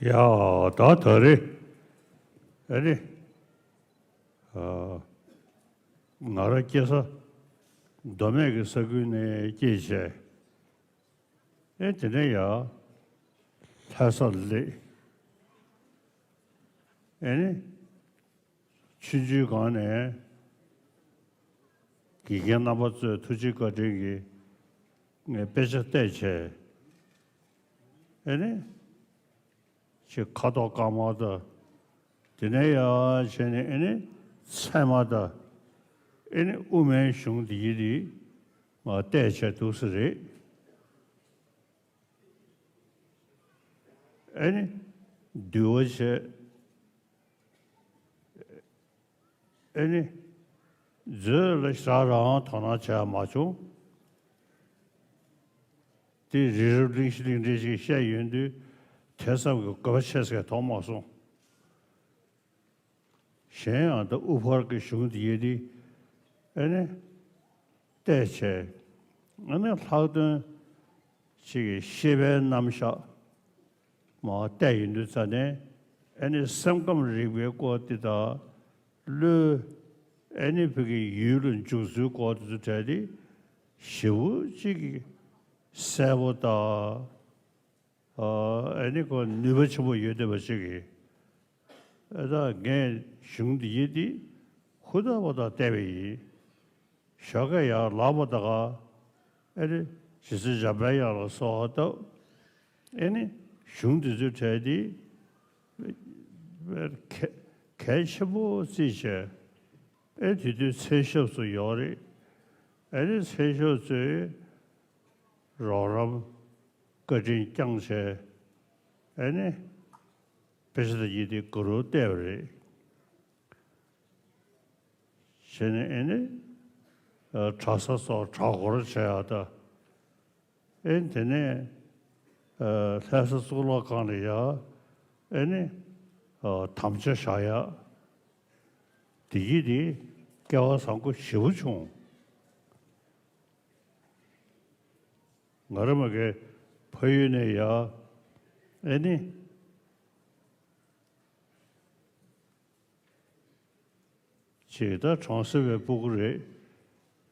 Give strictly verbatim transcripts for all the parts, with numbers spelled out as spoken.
ཡ་ད་ད་རེས་ཨ་ནི་ཨ་ང་རང་སྐྱེས་ས་མདོ་སྨད་ཀྱི་ས་ཁུལ་ནས་སྐྱེས་བྱས། ཨེ་དེ་ནས་ཡ་ལྷ་སར་སླེབས། ཨེ་ནི་ཆུང་ཆུང་སྒང་ནས་དགེ་རྒན་རྣམ་པ་ཚོའི་ཐུགས་རྗེ་བཀའ་དྲིན་གྱིས་ངས་དཔེ་ཆ་བལྟས་བྱས། ཨེ་ནི་ཅིག་ཁ་དོག་དཀར་དམར་དང་། དེ་ནས་ཡར་བྱས་ནས་ཨེ་ནི་ཚད་མ་དང་། ཨེ་ནི་དབུ་མའི་གཞུང་འདི་ཡི་འདི་མར་བལྟས་བྱས་འདུག་སེ་རེད། ཨེ་ནི་འདུལ་བ་བྱས། ཨེ་ནི་མཛོད་ལ་ཞེ་དྲག་རང་དོ་སྣང་བྱས་མ་བྱུང་། དེ་རི་རབ་གླིང་བཞི་གླིང་ཕྲན་ཞིག་བཤད་ཡོང་དུས་དེ་ཙམ་གྱི་དགོས་པ་ཆེ་ཟེར་མཐོང་མ་སོང་། གཞན་ཡང་ད་དབུ་ཕར་གྱི་གཞུང་འདི་ཡི་འདི་ཨེ་ནི་བལྟས་བྱས། ཨ་ནི་ལྷག་དོན་ཅིག་གི་ཤེས་པའི་རྣམ་གཞག་མར་བལྟས་ཡོང་དུས་ཙ་ནས། ཨེ་ནི་སེམས་ཁམས་རིག་པའི་སྐོར་འདི་དང་། བློའི་ཨེ་ནི་བོད་ཀྱི་ཡུལ་ལ་འཇུག་ཚུལ་སྐོར་དེ་ཚོ་གྲས་དེ་ཞེ་པོ་ཅིག་གི་གསལ་པོ་དང་། ཨ་ནི་ཁོ་ནུས་པ་ཆེན་པོ་ཡོད་བསྡད་པ་ཅིག་གིས། ཨེ་ད་ངས་གཞུང་འདི་ཡི་འདི་ཧུར་ཐག་པ་དང་བལྟས་པ་ཡིན། ཞོགས་ཀས་ཡར་ལངས་པ་དང་། ཨེ་ནི་རྗེ་བཙུན་འཇམ་དཔལ་དབྱངས་ལ་གསོལ་བ་བཏབ། ཨེ་ནི་གཞུང་འདི་ཚོའི་གྲས་འདི་གལ་གལ་ཆེན་པོ་བརྩིས་བྱས། ཨེ་དེ་དུས་མཚན་ཞབས་སུ་ཡོད་རེད། ཨེ་ནི་མཚན་ཞབས་ཚོས་རོགས་རམ་བཀའ་དྲིན་བསྐྱངས་བྱས། ཨེ་ནི་དཔེ་ཆ་དང་ཡི་དེ་གུ་རུ་བལྟས་པ་རེད། བྱས་ནས་ཨེ་ནི་ཨ་གྲྭ་ས་སོགས་གྲྭ་སྐོར་བྱེད་ཡག་དང་། ཨེ་དེ་ནས་ཨ་ལྷ་ས་གཙུག་ལག་ཁང་ལ་ཡ་ཨེ་ནི་ཨ་དམ་བཅའ་བཞག་ཡག་དེ་ཡི་དེ་སྐལ་བ་བཟང་པོ་ཞེ་པོ་བྱུང་། ང་རང་མ་གི་ཕ་ཡུལ་ནས་ཡ་ཨེ་ནི། ཅིག་ད་གྲོང་གསེབ་པའི་སྤུ་གུ་རེད།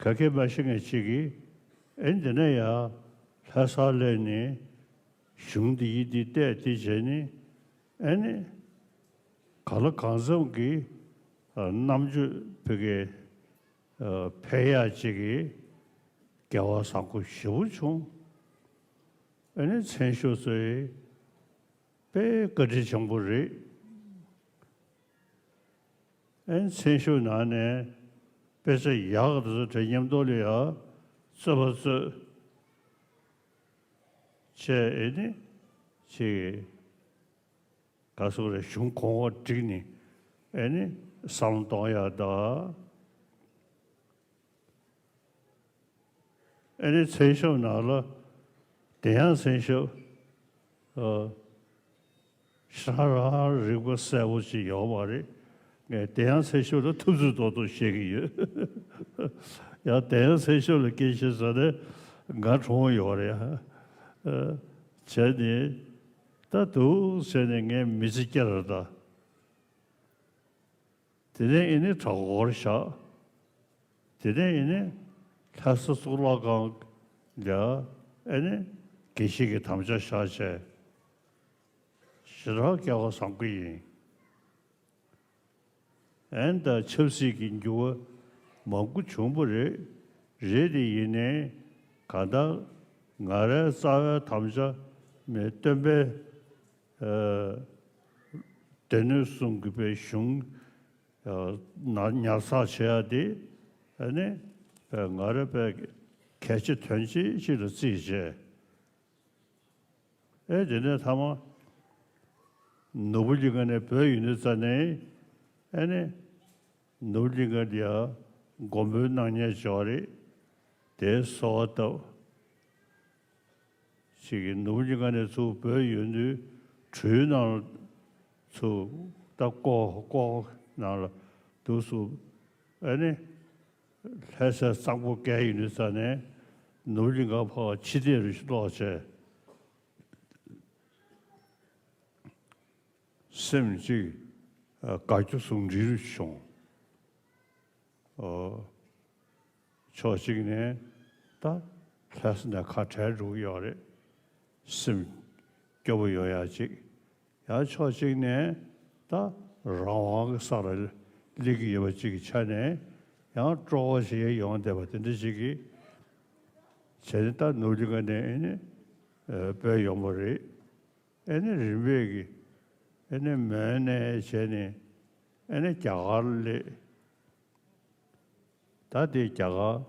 ག་གེ་མ་ཤེས་མཁན་ཅིག་གིས་ཨེ་འདི་ནས་ཡ་ལྷ་སར་སླེབས་ནས་གཞུང་འདི་ཡི་འདི་བལྟས་འདི་བྱས་ནས། ཨེ་ནི་གང་ལ་གང་འཚམ་གྱི་ཨ་རྣམ་དཔྱོད་བོད་སྐད་ཨ་འཕེལ་ཡག་ཅིག་གི་སྐལ་བ་བཟང་པོ་ཞེ་པོ་བྱུང་། ཨེ་ནི་མཚན་ཞབས་ཚོས་དཔེ་བཀའ་དྲིན་ཆེན་པོ་རེད། ཨེ་མཚན་ཞབས་ནང་ནས་དཔེ་ཆ་ཡག་དེ་ཚོ་དེ་མཉམ་དུ་ལ་ཡ་རྩོད་པ་རྩོད་བྱས། ཨེ་ནི་ཅིག་ག་སོགས་རེ་གཞུང་གོང་འོག་བསྒྲིགས་ནས་ཨེ་ནི་བསམ་བློ་གཏོང་ཡག་དང་། ཨེ་ནི་མཚན་ཞབས་ནང་ལ་དེ་ཡང་མཚན་ཞབས་ཨ་ཧྲ་རང་རིག་པ་གསལ་པོ་ཞིག་ཡོད་མ་རེད། ངས་དེ་ཡང་མཚན་ཞབས་ལ་ཐུབ་ཚོད་ཏོག་ཏོག་བཤད་ཀྱི་ཡོད། ཡང་དེ་ཡང་མཚན་ཞབས་ལ་སྐད་ཆ་ཟ་ནས་ང་གྲོངས་ཡོད་རེད། ཨ་བྱས་ནས་ད་འདུག་བྱས་ནས་ངས་མི་ཚེ་སྐྱེལ་ར་ད། དེ་ནས་ཨེ་ནི་གྲྭ་སྐོར་བཞག་དེ་ནས་ཨེ་ནི་ལྷ་ས་གཙུག་ལག་ཁང་ལ་ཨེ་ནི་དགེ་བཤེས་ཀྱི་དམ་བཅའ་བཞག་བྱས། ཞེ་དྲག་སྐལ་བ་བཟང་པོ་ཡིན། ཨེ་ནི་ད་ཆབ་སྲིད་ཀྱི་འགྱུར་བ་མང་པོ་བྱུང་པ་རེད། རེད་དེ་ཡིན་ནའི་གང་ལྟར་ང་རའི་རྩ་བའི་དམ་བཅའ་མི་སྟོན་པའི་ཨ་སྡེ་སྣོད་གསུམ་གྱི་པའི་གཞུང་ཨ་ན་ཉར་ཚགས་བྱེད་ཡག་དེ་ཨ་ནི་ཨ་ང་རང་པའི་གལ་ཆེ་དོན་ཆེ་ཅིག་ལ་བརྩིས་བྱས། ཨེ་དེ་ནས་མཐའ་མ་ནོར་བུ་གླིང་ག་ནས་བྲོས་ཡོང་དུས་ཙ་ནས་ཨེ་ནི་ནོར་བུ་གླིང་ག་ལ་ཡ་མགོན་པོའི་སྣང་བརྙན་ཅིག་ཡོད་རེད། དེའི་གསོལ་བ་བཏབ། ཅིག་གིས་ནོར་བུ་གླིང་ག་ནས་ཚུར་བྲོས་ཡོང་དུས་གྲུའི་ནང་ལ་ཚུར་ད་ཀོ་ཀོ་ནང་ལ་འདུག་སེ་ཨ་ནི་ལྷ་སའི་གཙང་པོ་བརྒལ་ཡོང་དུས་ཙ་ནས་ནོར་བུ་གླིང་ག་ཕར་ཕྱི་བལྟས་རུ་ཞིག་སློག་བྱས། སེམས་གཅིག་དགའ་སྐྱོ་ཟུང་འབྲེལ་བྱུང་། ཕྱོགས་གཅིག་ནས་ད་ལྷ་ས་ནས་ཁ་བྲལ་འགྲོ་གི་ཡོད་རེད། སེམས་སྐྱོ་པོ་ཡོང་ཡ་གཅིག་ཡང་ཕྱོགས་གཅིག་ནས་ད་རང་དབང་གི་ས་ལ་སླེབས་ཀྱི་ཡོད་པ་གཅིག་གི་ཆ་ནས་ཡང་སྤྲོ་བ་ཞིག་ཡོང་བསྡད་པ་དེ་འདྲ་ཞིག་གིས་བྱས་ནས་ད་ནོར་གླིང་ཁ་ནས་ཨེ་ནི་བོད་ཡོང་བ་རེད། ཨེ་ནི་རིམ་པས་ཀྱི་ཨེ་ནི་མོན་ནས་བྱས་ནས་ཨེ་ནི་རྒྱ་གར་སླེབས། ད་དེ་རྒྱ་གར་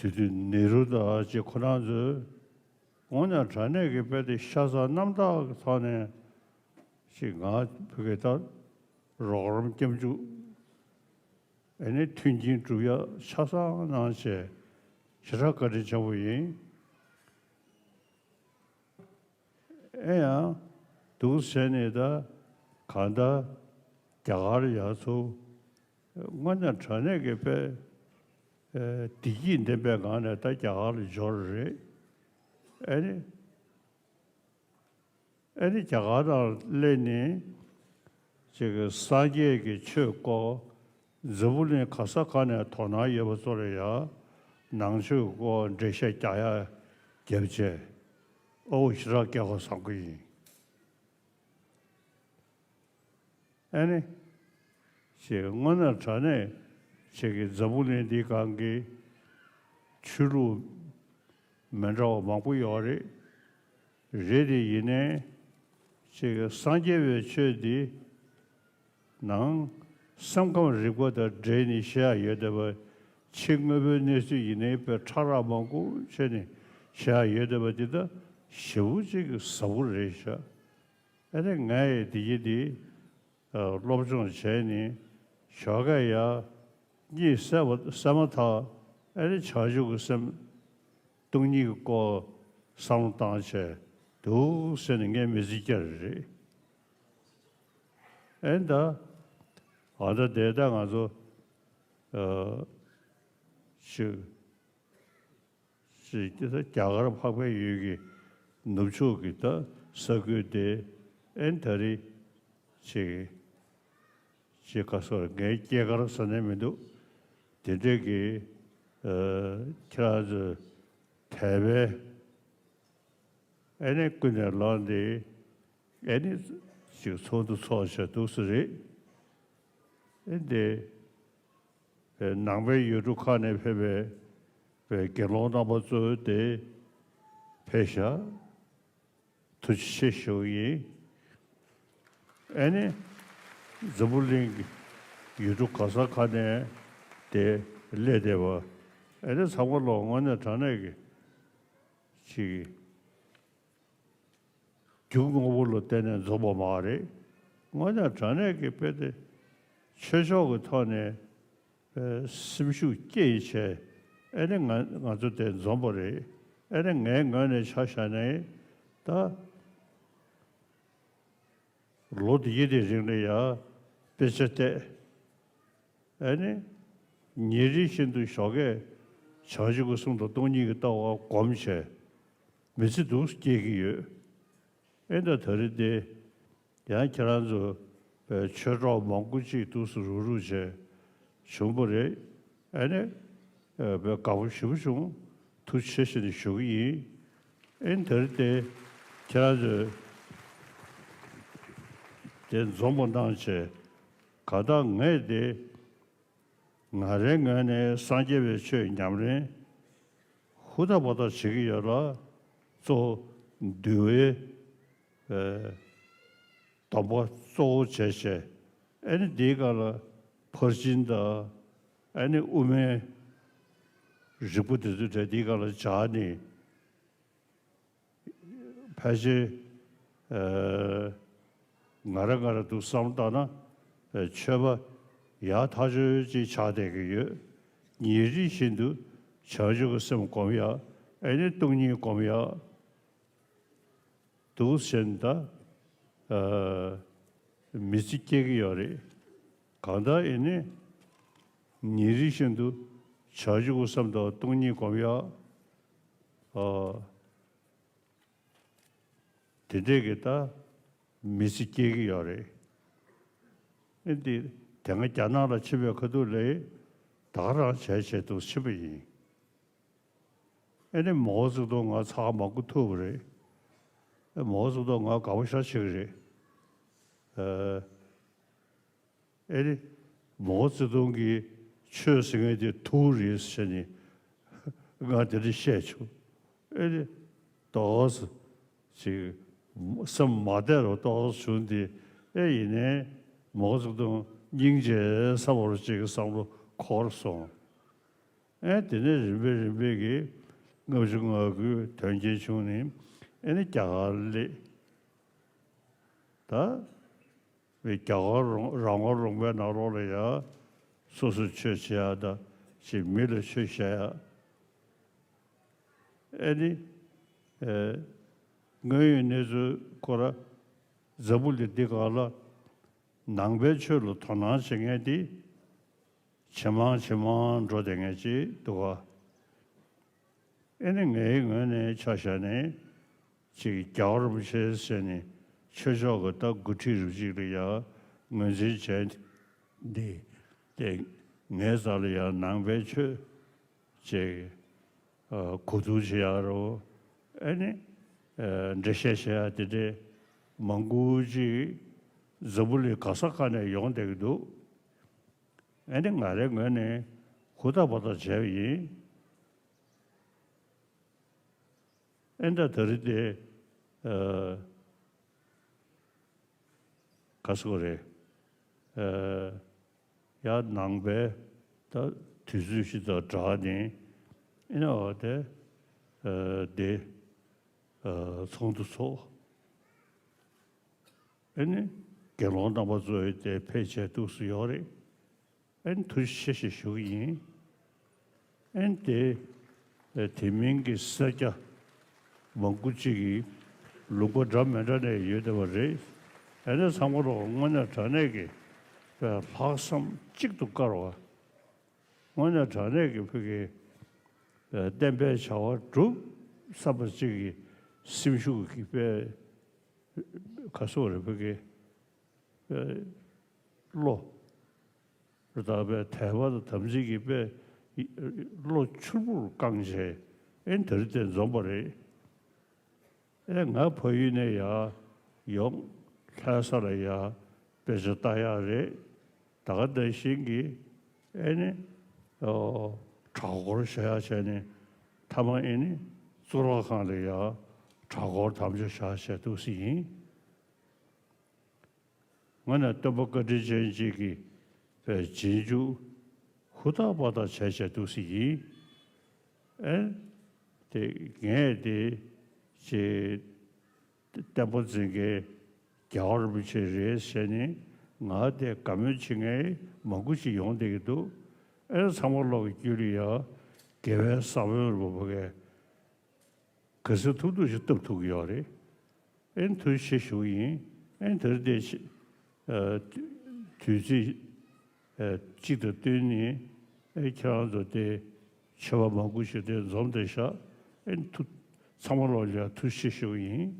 དེ་དུས་ནེ་རུ་དང་ཅིག་ཁོ་རང་ཚོས་དངོས་གནས་དྲང་གནས་ཀྱི་དཔེ་དེ་ཤ་ཚ་རྣམ་དག་གི་ཐོག་ནས་ཅིག་ང་བོད་ཀྱི་ད་རོགས་རམ་སྐྱབས་འཇུག་ཨེ་ནི་མཐུན་རྐྱེན་སྒྲུབ་ཡ་ཆ་ཚང་གནང་བྱས་ཞེ་དྲག་བཀའ་དྲིན་ཆེན་པོ་ཡིན། ཨེ་ཡང་འདུག་ཟེར་ནས་ད་གང་ལྟར་རྒྱ་གར་ཡར་ཚུར་དངོས་གནས་དྲང་གནས་ཀྱི་དཔེ་བདེ་སྐྱིད་ལྡན་པའི་ངང་ནས་ད་རྒྱ་གར་ལ་འབྱོར་རེད། ཨེ་ནི་ཨེ་ནི་རྒྱ་གར་ནང་སླེབས་ནས་ཅིག་སངས་རྒྱས་ཀྱི་ཆོས་སྐོར་འཛམ་བུ་གླིང་ག་ས་ག་ནས་དོ་སྣང་ཡོད་པ་ཚོ་ལ་ཡང་ནང་ཆོས་སྐོར་འགྲེལ་བཤད་རྒྱག་ཡ་རྒྱབ་བྱས། ཨོ་ཞེ་དྲག་སྐལ་བ་བཟང་པོ་ཡིན། ཨ་ནི། ཅེས་དངོས་གནས་དྲང་གནས་ཅིག་གི་འཛམ་བུ་གླིང་འདིའི་སྒང་གི་ཆོས་ལུགས་མི་འདྲ་བ་མང་པོ་ཡོད་རེད། རེད་དེ་ཡིན་ནའི་ཅིག་གི་སངས་རྒྱས་པའི་ཆོས་འདི་ནང་སེམས་ཁམས་རིག་པ་དང་འབྲེལ་ནས་བཤད་ཡ་ཡོད་བསྡད་པ། ཕྱི་དངོས་པོའི་གནས་ཚུལ་ཡིན་ནའི་དཔེ་ཕྲ་རགས་མང་པོ་བྱས་ནས་བཤད་ཡ་ཡོད་བསྡད་པ་འདི་ད་ཞེ་པོ་ཅིག་གི་ཟབ་པོ་རེད་ཤག་ཨ་ནི་ངས་དེ་ཡི་དེ་སློབ་སྦྱོང་བྱས་ནས་ཞོགས་ཀས་ཡར་གཉིད་སད་པ་སད་མ་ཐག་ཨ་ནི་བྱང་ཆུབ་ཀྱི་སེམས་སྟོང་ཉིད་ཀྱི་སྐོར་བསམ་བློ་བཏང་བྱས་འདུག་ཟེར་ནས་ངས་མི་ཚེ་བསྐྱལ་རེད། ཨེ་ད་ཨ་ད་དེ་ད་ང་ཚོ་ཨ་ཅིག་ཅིག་རྒྱ་གར་འཕགས་པའི་ཡུལ་གྱི་ནུབ་ཕྱོགས་ཀྱི་ད་ས་ཁུལ་དེ་ཨེན་ད་རེས་ཅིག་ཅིག་ག་སོགས་ངའི་སྐྱེས་སྐར་ཟེར་ནས་མི་འདུག་དེ་འདྲས་ཀྱི་ཨ་ཁྱེད་རང་ཚོས་དད་པའི་ཨེ་ནས་ཀུན་ནས་བསླངས་ཏེ་ཨེ་ནི་ཅིག་ཚོགས་འདུ་ཚོགས་བྱས་འདུག་སེ་རེད། ཨེ་འདི་ནང་པའི་ཡུལ་གྲུ་ཁག་ནས་ཕེབས་པའི་དགེ་སློང་རྣམ་པ་ཚོ་དེ་ཕེབས་ཤག་ཐུགས་རྗེ་ཆེ་ཞུ་གི་ཡིན། ཨེ་ནི་འཛམ་བུ་གླིང་གི་ཡུལ་གྲུ་ག་ས་ག་ནས་དེ་སླེབས་བསྡད་པ་ཨེ་ནི་ཚང་མ་ལོ་དངོས་གནས་དྲང་གནས་ཀྱི་ཅིག་རྒྱུ་དངོས་པོ་ལ་བརྟེན་ནས་འཛོམས་པ་མ་རེད། དངོས་གནས་དྲང་གནས་ཀྱི་དཔེ་དེ་ཆོས་ཕྱོགས་ཀྱི་ཐོག་ནས་སེམས་ཤུགས་སྐྱེད་བྱས་ཨེ་ནི་ང་ང་ཚོ་དེ་འཛོམས་པ་རེད། ཨེ་ནི་ངའི་ངོས་ནས་ཆ་བཞག་ནས་ད་ལོ་འདི་ཡི་དེ་རིང་ལ་ཡ་དཔེ་ཆ་བལྟས། ཨེ་ནི། ཉིན་རེ་བཞིན་དུ་ཞོགས་ཀས་བྱང་ཆུབ་ཀྱི་སེམས་དང་སྟོང་ཉིད་ཀྱི་ལྟ་བ་སྒོམ་བྱས། མི་ཚེ་འདུག་སྐྱེལ་གྱི་ཡོད། ཨེ་ད་ད་རེས་དེ་ཡང་ཁྱེད་རང་ཚོ་ཆོས་གྲོགས་མང་པོ་ཅིག་འདུག་སེ་རུག་རུག་བྱས་བྱུང་བ་རེད། ཨེ་ནི། དགའ་པོ་ཞེ་པོ་བྱུང་། ཐུགས་རྗེ་ཆེ་ཞེས་ནས་ཞུ་གི་ཡིན། ཨེ་ནི་ད་རེས་དེ་ཁྱེད་རང་ཚོས་དེ་འཛོམས་པོ་གནང་བྱས། གང་ལྟར་ངས་དེ་ང་རའི་ངོས་ནས་སངས་རྒྱས་པའི་ཆོས་ཉམས་ལེན་ཧུར་ཐག་འབད་ཐག་བྱེད་ཀྱི་ཡོད་ལ། གཙོ་བོ་འདུལ་བའི་སྡོམ་པ་གཙོ་བོ་བྱས་བྱས། ཨེ་ནི་འདིའི་སྒང་ལ་ཕར་ཕྱིན་དང་ཨེ་ནི་དབུ་མའི་རིགས་པ་དེ་ཚོ་འདྲ་འདིའི་སྒང་ལ་སྦྱར་ནས། ཕལ་ཆེར་ང་རང་ང་རང་འདུག་བསམ་བློ་བཏང་ན་ཆོས་པ་ཡག་ཐག་ཆོད་ཅིག་ཆགས་བསྡད་ཀྱི་ཡོད། ཉིན་རེ་བཞིན་དུ་བྱང་ཆུབ་ཀྱི་སེམས་སྒོམ་ཡག་ཨེ་ནི་སྟོང་ཉིད་སྒོམ་ཡག་འདུག་ཟེར་ནས་ད་མི་ཚེ་སྐྱེལ་གྱི་ཡོད་རེད། གང་ལྟར་ཨེ་ནི་ཉིན་རེ་བཞིན་དུ་བྱང་ཆུབ་ཀྱི་སེམས་དང་སྟོང་ཉིད་སྒོམ་ཡག་དེ་འདྲས་ཀྱི་ད་ མི་ཚེ་སྐྱེལ་གྱི་ཡོད་རེད། ཨེ་འདི་དེ་སྔ་རྒྱ་ནག་ལ་ཕྱིན་པའི་ཁ་ཐུག་ལ་ད་ག་རང་བྱས་བྱས་འདུག་ཕྱིན་པ་ཡིན། ཨེ་ནི་མའོ་ཙེ་ཏུང་ང་ཚ་མ་གུ་ཐུབ་པ་རེད། ཨེ་མའོ་ཙེ་ཏུང་ང་དགའ་པོ་ཤ་ཆེ་གི་རེད། ཨེ་ཨེ་ནི་མའོ་ཙེ་ཏུང་གིས་ཆོས་ཟེར་མཁན་དེ་ཐུག་རེད་ཟེར་ནས་ང་དེ་འདྲ་བཤད་བྱུང་། ཨེ་ནི་ཏོག་ཙམ་ཅིག་སེམས་མ་བདེ་རུ་ཏོག་ཙམ་བྱུང་སྟེ། ཨེ་ཡིན་ནའི་མའོ་ཙེ་ཏུང་སྙིང་རྗེ་ས་བོར་ཅིག་བསམ་བློ་འཁོར་སོང་། ཨེ་དེ་ནས་རིམ་པས་རིམ་པས་ཀྱིས་ལྔ་བཅུ་ང་དགུའི་དོན་རྐྱེན་བྱུང་ནས་ཨེ་ནི་རྒྱ་གར་སླེབས། ད་བའི་རྒྱ་གར་རོང་རང་དབང་ལུང་པའི་ནང་ལོགས་ལ་ཡ་སོ་སོ་ཆོས་བྱེད་ཡ་དང་ཅིག་མི་ལ་ཆོས་བཤད་ཡ། ཨེ་ནི་ཨེ་དངོས་ཡོད་གནས་ཚུལ་ཁོ་ར་འཛམ་བུ་གླིང་འདི་སྒང་ལ་ནང་པའི་ཆོས་ལ་དོ་སྣང་བྱེད་མཁན་དེ་ཇེ་མང་ཇེ་མང་འགྲོ་བསྡད་མཁན་ཅིག་འདུག་ག། ཨེ་ནི་ངའི་ངོས་ནས་ཆ་བཞག་ནས་ཅིག་རྒྱལ་བ་རིན་པོ་ཆེ་ཟེར་ནས་ཆོས་ཕྱོགས་ཀྱི་ད་འགོ་ཁྲིད་རུ་ཅིག་ལ་ཡ་ངོས་འཛིན་བྱས་འདི་དེ་ངའི་རྩ་ལ་ཡ་ནང་པའི་ཆོས་ཅིག་གོ་བསྡུར་བྱེད་ཡ་རོ། ཨེ་ནི་འགྲེལ་བཤད་བྱེད་ཡ་དེ་འདྲའི་མང་པོ་ཅིག་འཛམ་བུ་གླིང་ག་ས་ག་ནས་ཡོང་བསྡད་ཀྱི་འདུག། ཨེ་ནི་ང་རའི་ངོས་ནས་ཧུར་ཐག་འབད་ཐག་བྱས་པ་ཡིན། ཨེ་ད་ད་རེས་དེ་ཨ་ག་ཟེར་དགོས་རེད། ཨ་ཡ་ནང་པའི་ད་དུས་ཚོད་ཞིག་དང་སྦྲགས་ནས་ཨེ་ནི་འོ་དེ་ཨ་དེ་ཨ་ཚོགས་འདུ་ཚོགས། ཨེ་ནི་དགེ་སློང་རྣམ་པ་ཚོ་ཡི་དེ་ཕལ་ཆེར་འདུག་སེ་ཡོད་རེད། ཨེ་ནི་ཐུགས་རྗེ་ཆེ་ཞེས་ཞུ་གི་ཡིན། ཨེ་ནི་དེ་དེ་མིན་གྱི་སེར་སྐྱ་མང་པོ་ཅིག་གིས་ལུང་པ་འདྲ་མི་འདྲ་ནས་ཡོད་བསྡད་པ་རེད། ཨེ་ནི་ཚང་མ་ལོག་དངོས་གནས་དྲང་གནས་ཀྱི་ལྷག་བསམ་གཅིག་ཏུ་དཀར་བ། དངོས་གནས་དྲང་གནས་ཀྱི་བོད་ཀྱི་བསྟན་པའི་བྱ་བ་སྒྲུབ་བསམ་པ་གཅིག་གི་སེམས་ཤུགས་ཀྱི་དཔེ་ག་སོགས་རེ་བོད་ཀྱི་བློ་རུ་དག་པའི་དད་པ་དང་དམ་ཚིག་གི་དཔེ་བློ་ཕྱུར་བུར་བསྐངས་བྱས་ཨེ་ནི་དེ་རིང་དེ་འཛོམས་པ་རེད། ཨེ་ང་ཕ་ཡུལ་ནས་ཡར་ཡོང་ལྷ་ས་ལ་ཡར་དཔེ་ཆ་ལྟ་ཡག་རེད། ད་ག་ནང་བཞིན་གྱི་ཨེ་ནི་ཨོ་གྲྭ་སྐོར་བྱ་ཡག་བྱས་ནས་མཐའ་མ་ཨེ་ནི་གཙུག་ལག་ཁང་ལ་ཡར་གྲྭ་སྐོར་དམ་བཅའ་བཞག་བྱས་འདུག་སེ་ཡིན། ང་ནི་སྟོན་པ་བཀའ་དྲིན་ཅན་གཅིག་གི་རྗེས་འཇུག་ཧུར་ཐག་འབད་ཐག་བྱས་བྱས་འདུག་སེ་ཡིན། ཨེ་དེ་ངས་དེ་ཅེས་བསྟན་པ་འཛིན་མཁན་རྒྱལ་བ་རིན་པོ་ཆེ་རེད་ཟེར་ནས་ང་དེ་དགའ་མོས་བྱེད་མཁན་མང་པོ་ཞིག་ཡོང་བསྡད་ཀྱི་འདུག། ཨེ་ཚང་མ་ལོག་གི་རྒྱུད་ལ་ཡ་དགེ་བའི་ས་བོན་རུ་བབས་མཁན། ག་ཚོད་ཐུབ་ཐུབ་ཞིག་བཏབ་ཐུབ་ཀྱི་ཡོད་རེད། ཨེ་ཐུགས་རྗེ་ཆེ་ཞུ་གི་ཡིན། ཨེ་དེར་དེ་ཨ་དུས་ཚིགས་ཨ་གཅིག་དང་བསྟུན་ནས་ཨེ་ཁྱེད་རང་ཚོ་དེ་ཆོས་པ་མང་པོ་ཞིག་དེ་འཛོམས་བསྡད་ཤག། ཨེ་ཐུགས་ཚང་མ་ལོག་ལ་ཐུགས་རྗེ་ཆེ་ཞུ་གི་ཡིན།